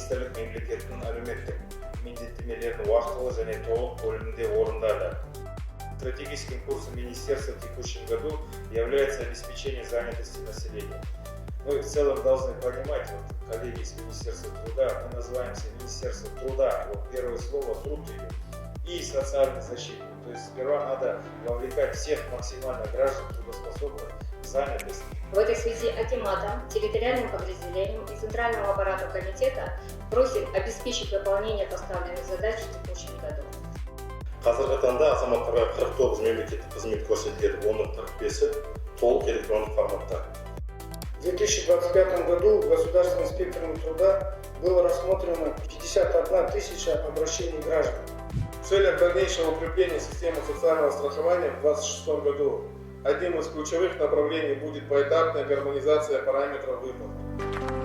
Министрлік мемлекеттің әлеуметтік міндеттемелерін уақытылы және толық көлемде орындады. Стратегическим курсом министерства в текущем году является обеспечение занятости населения. Мы в целом должны понимать, вот, коллеги из Министерства труда, мы называемся Министерство труда, вот первое слово «труд» идет, и социальной защиты. То есть сперва надо вовлекать всех максимально граждан трудоспособных в занятость. В этой связи акиматам, территориальным подразделениям и центральному аппарату комитета просим обеспечить выполнение поставленных задач в текущем году. Қазіргі таңда азаматтарға 49 мемлекеттік қызмет көрсетіледі, оның 45-і толық электрондық форматта. В 2025 году государственным инспектором труда было рассмотрено 51 тысяча обращений граждан. В целях дальнейшего укрепления системы социального страхования в 2026 году одним из ключевых направлений будет поэтапная гармонизация параметров выплат.